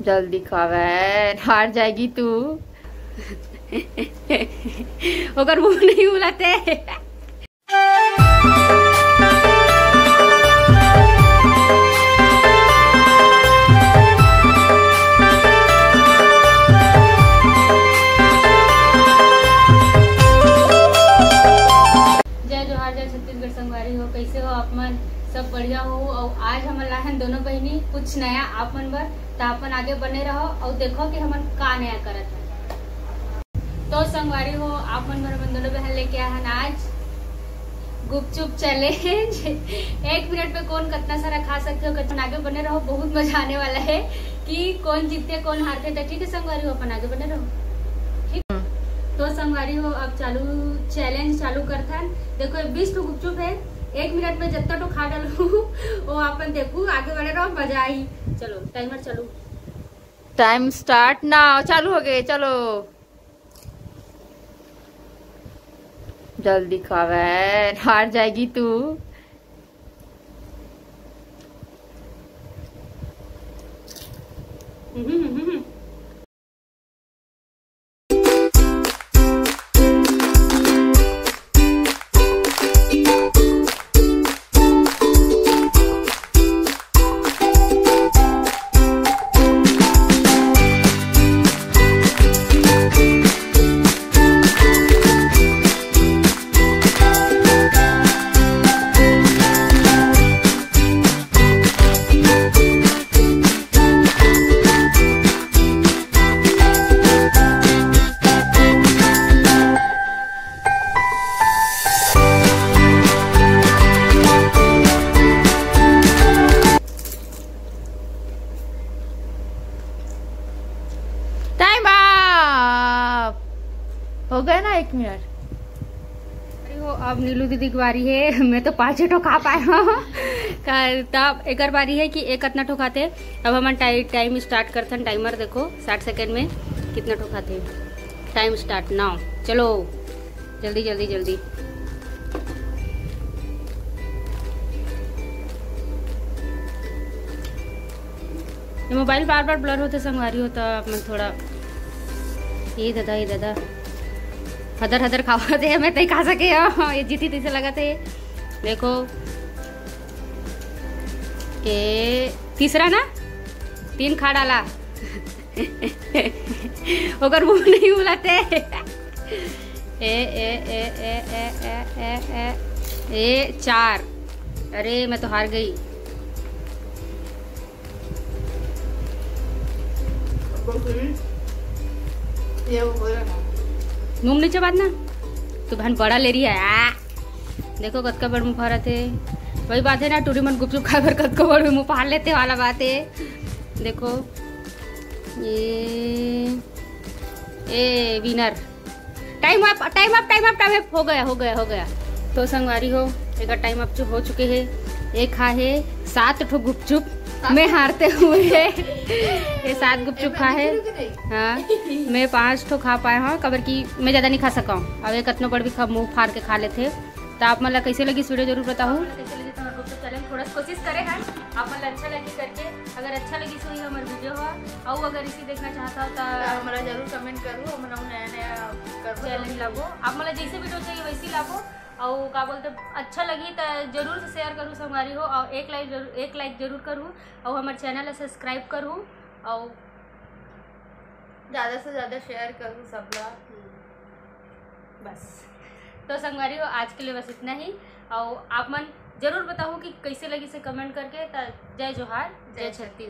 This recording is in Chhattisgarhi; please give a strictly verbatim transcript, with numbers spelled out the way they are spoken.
जल्दी खावे, हार जाएगी तू। ओकर मुंह नहीं बुलाते। जय जोहार, जय छत्तीसगढ़ संगवारी हो, कैसे हो आप मन? सब बढ़िया हो? और आज हमन लाहन दोनों बहिनी कुछ नया आप मन बर, त अपन आगे बने रहो और देखो कि हमन का नया करत हन। तो संगवारी हो, आप मन बर हमन दोनों बहन लेके आए हन आज गुपचुप चैलेंज। एक मिनट में कौन कितना सारा खा सकते हो, कितना आगे बने रहो, बहुत मजा आने वाला है कि कौन जीतते कौन हारते। तो ठीक है संगवारी हो, अपन आगे बने रहो, ठीक। तो संगवारी हो, अब चालू, चैलेंज चालू करथन। देखो, ये बीस ठो गुपचुप है, एक मिनट में जितना ठो खा डालू वो अपन देखू, आगे बने रहो, मजा आई। चलो टाइमर चालू। टाइम स्टार्ट ना, चालू हो गए, चलो। जल्दी खावे, हार जाएगी तू। टाइम अप हो गया ना, एक मिनट। अरे हो, अब नीलू दीदी की बारी है। मैं तो पाँच ठो खा पाए हूँ। का-, तब एकर बारी है कि एक कितना ठो खाते। अब हमन टाइ-, टाइम स्टार्ट करथन। टाइमर देखो, साठ सेकंड में कितना ठो खाते। टाइम स्टार्ट नाउ, चलो। जल्दी, जल्दी, जल्दी। ये मोबाइल बार बार ब्लर होते संगवारी हो, तो आप मन थोड़ा, ये दादा, ये दादा, हदर हदर खावत हे, मैं तई खा सके हो, ये जीती तैसे लगत हे। देखो, ये तीसरा ना, तीन खा डाला। ओकर मुंह नहीं बुलाते। ए, ए, ए, ए, ए, ए, ए, ए, ए, चार। अरे, मैं तो हार गई। ये वो बोला ना। मुंह नीचे बात ना, तू बहन बड़ा ले रही है। आ! देखो, कतका बड़ मुंह फारत हे। वही बात है ना, टूरी मन गुपचुप खाए बर कतको बड़ मुंह फार लेते वाला बात है। देखो, ये, ए, winner. Time up, time up, time up, time up. हो गया, हो गया, हो गया। तो संगवारी हो, एकर टाइम अप जो हो चुके हे, एक खा हे सात ठो गुपचुप। मैं हारते हुए, ये सात गुपचुप खा हे। हाँ, मैं पाँच ठो खा पाए हूँ, काबर कि मैं ज़्यादा नहीं खा सका हूँ। अब एक अतनो बड़ भी खा, मुंह फाड़ के खा लेते। तो आप मन ला कैसे लगी इस वीडियो, जरूर बताओ। कैसे लगी तो हमारा गुपचुप चैलेंज, थोड़ा सा कोशिश करे हैं आप मन ला अच्छा लगी करके। अगर अच्छा लगी सो ही हमारे वीडियो हो, और अगर इसी देखना चाहता हो तो हमारा जरूर कमेंट करो, हम नया नया करो चैलेंज लाबो। आप मन ला जैसे वीडियो चाहिए वैसे ही लाबो। और का बोलते, अच्छा लगी तो जरूर से शेयर करूँ संगवारी हो, और एक लाइक जरूर, एक लाइक जरूर करूँ, और हमारे चैनल ला सब्सक्राइब करूँ, और ज़्यादा से ज़्यादा शेयर करूँ सबला। बस, तो संगवारी हो, आज के लिए बस इतना ही। और आप मन जरूर बताओ कि कैसे लगी से कमेंट करके। त जय जोहार, जय जय छत्तीसगढ़।